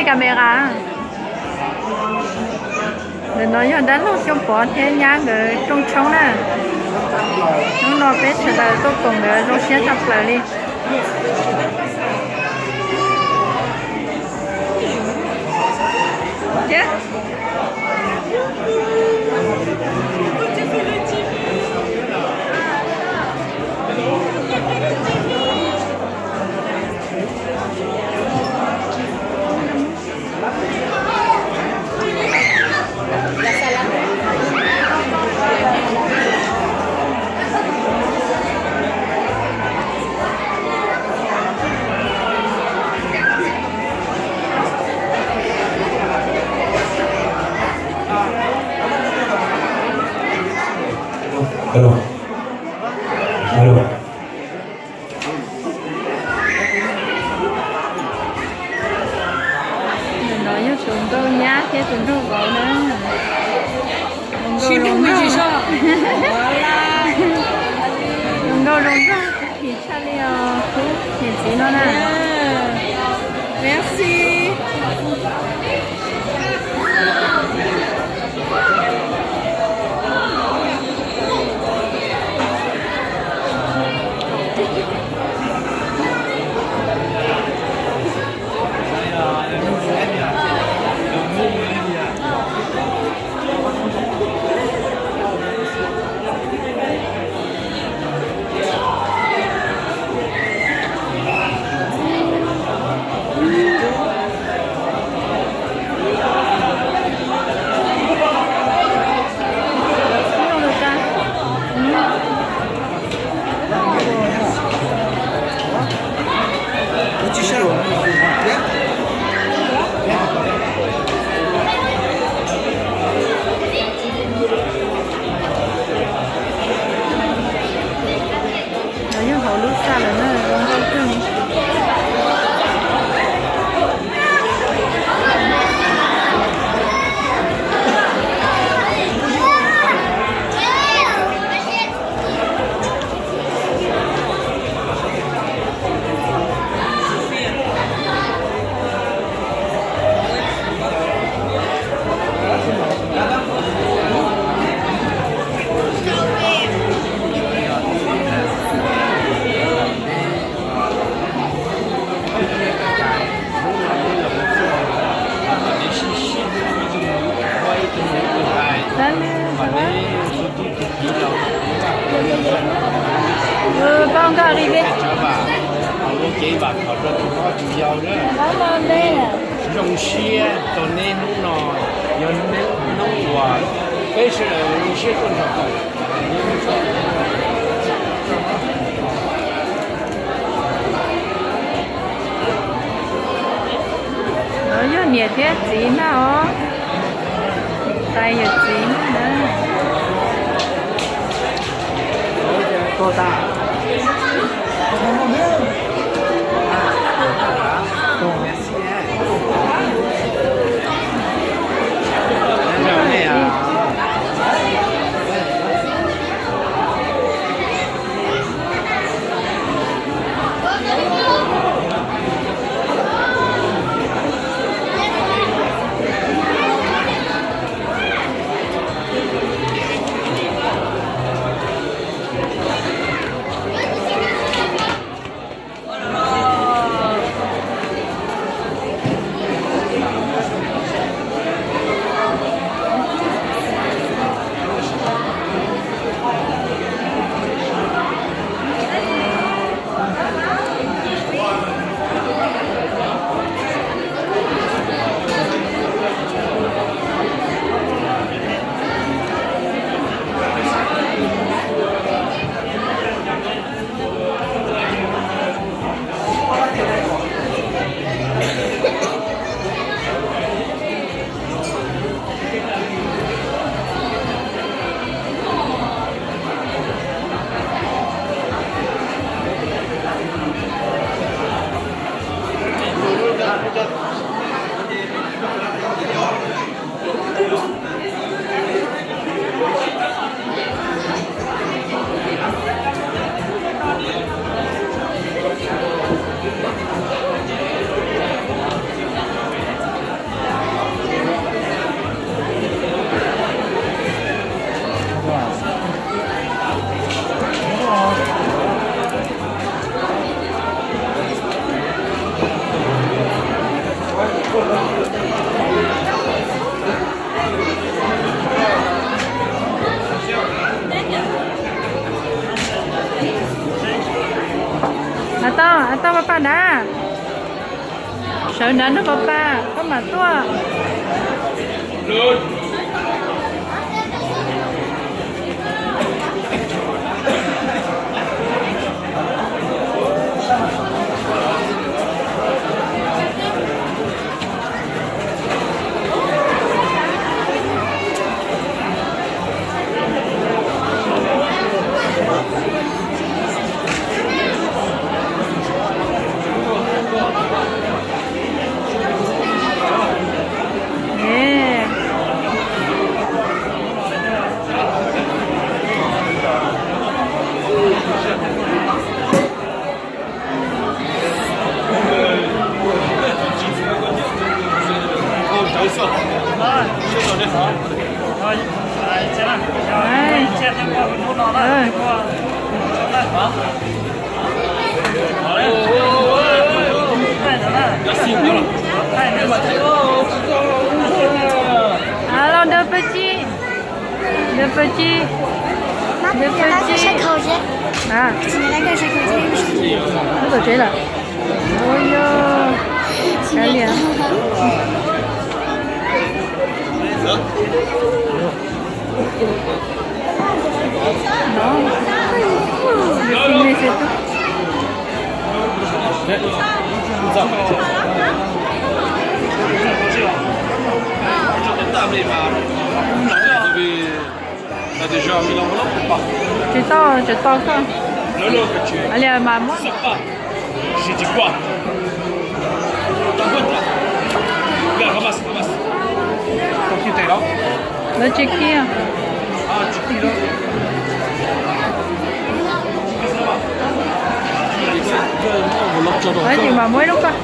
Camera. Ntawm no yog dab laug Xyooj Pov thiab nyab nkawd rooj tshoob na. Hnub no peb sawv daws tuaj koom nkawd zoo siab tshaj plaws li. Ntawm no yog tus nkauj nyab thiab tus nkauj vauv na. Tus nkauj zoo nraug, tus nkauj zoo nraug phim tshaj li os, niam txiv no na. Merci. Los yog hauv lub xaj lawm na, zoo nkauj kawg li. Pas nqa li ve. Zoo siab rau neb hnub no, yog neb hnub uas peb sawv daws zoo siab tuaj nrog koom. No yog niam thiab txiv na os. Tais yawm txiv na. Av tau, av tau, pas pas nrad. Sawv nrad nrog pas pas, koj mam tuaj. Alo, ntawd peb tsib, ntawd peb tsib, ntawd peb tsib. Lub tom tsev lawm. Ua yog kav liam. Tsis tau, tsis tau koj. Li mas muab. Lawv tsis kiag. Lawv tsis mas muab ib lub koj.